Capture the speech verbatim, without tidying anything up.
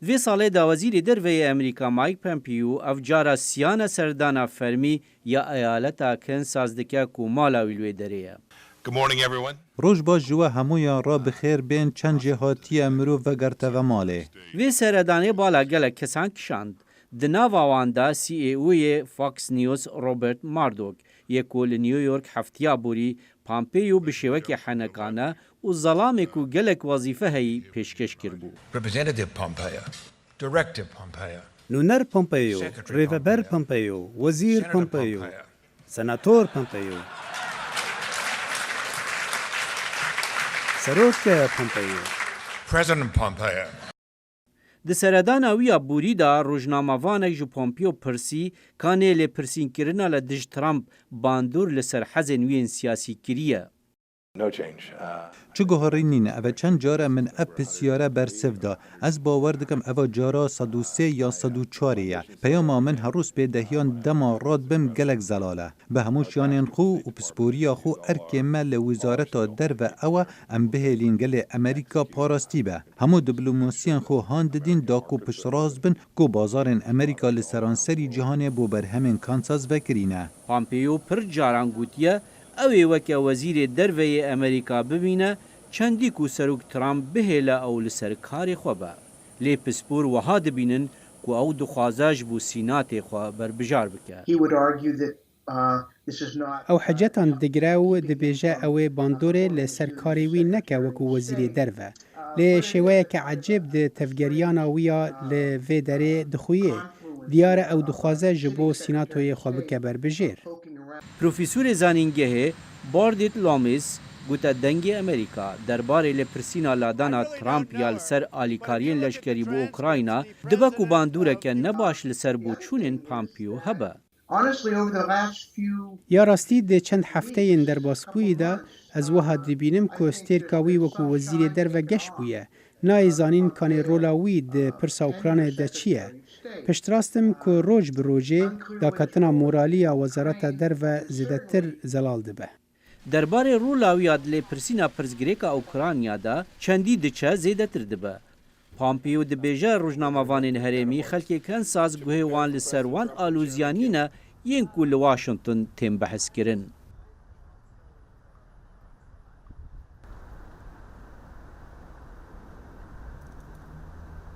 Vê salê de Wezîrê Derve yê Amerîka Mike Pompeo ev cara siyana serdana fermî ya eyaleta Kansas dike ku mala wî li wê derê ye. Good morning, everyone. Roj baş ji we hemûyan re bi xêr bên, çend jêhatiyê mirov vegerteve malê. Vê seredanê bala gelek kesan kişand. Di nava wan de C E O yê Fox News Robert Murdoch yê ku li New York heftiya borî Pompeo bi şêwekê henekane û zelamê ku gelek wezîfe heyî pêşkeş kiribû. Representative Pompeo, Director Pompeo, Nûner Pompeo, Secretary Rêveber Pompeo, Pompeo, Wezîr Senator Pompeo, Pompeo, Senator Pompeo, Serok Pompeo. President Pompeo. Di seredana wî ya borî de rojnamevanek ji Pompeo pirsî, ka nê lêpirsînkirina li dij Trump bandor li ser hezên wî yên siyasî kiriye. No change. Uh, Çi guherîn nîne, ev e çend care min ev pisyare bersiv da. Ez bawer dikim eva cara sed û sê ya sed û çarê ye. Peyama min her roj pê dehiyan dema radibim gelek zelal e. Bi hemû şiyanên xwe û pisporiya xwe erkê me li Wizareta Derve ew e, em bihêlîn gelê Amerîka parastî be. Hemû diplomasiyên xwe han didîn da ku piştrast bin ku bazarên Amerîka li seranserî cîhanê bo berhemên Kansas vekirîne. Pompeo pir caran gotiye, ew ê weke Wezîrê Derve yê Amerîka bimîne, çendî ku Serok Trump bihêle ew li ser karê xwe be. Lê pispor wiha dibînin ku ew dixwaze ji bo sînatê xwe berbijar bike. He would argue that, uh, this is not, Ew uh, hecetan digire û dibêje ew ê bandorê li ser karê wî neke wekû Wezîrê Derve. Lê şêweyeke ecêb di tevgeriyana wî ya li vê derê dixuye. Diyar e ew dixwaze ji bo sînatoyê xwe bike berbijêr. Profesorê zanîngehê Bardit Lomis gote Dengê Amerîka derbarê lêpirsîna ladana Trump ya li ser alîkariyên leşkerî bo Ukrayna dibe ku bandoreke nebaş li ser boçûnên Pompeo hebe. Honestly, over the last few Ya rastî di çend hefteyên derbasbûyî de ez wiha dibînim ku stêrka wî wekû wezîrê derve geş bûye. Nayê zanîn kanê rola wî di pirsa Ukraynayê de çi ye. Piştrast im ku roj bi rojê daketina moralî ya Wezareta Derve zêdetir zelal dibe. Derbarê rola wî ya di lêpirsîna pirsgirêka Ukrayna de çendî diçe zêdetir dibe. Pompeo dibêje rojnamevanên herêmî xelkê Kansas guhê wan li ser wan alozîyan nîne yên ku li Washington tên behskirin.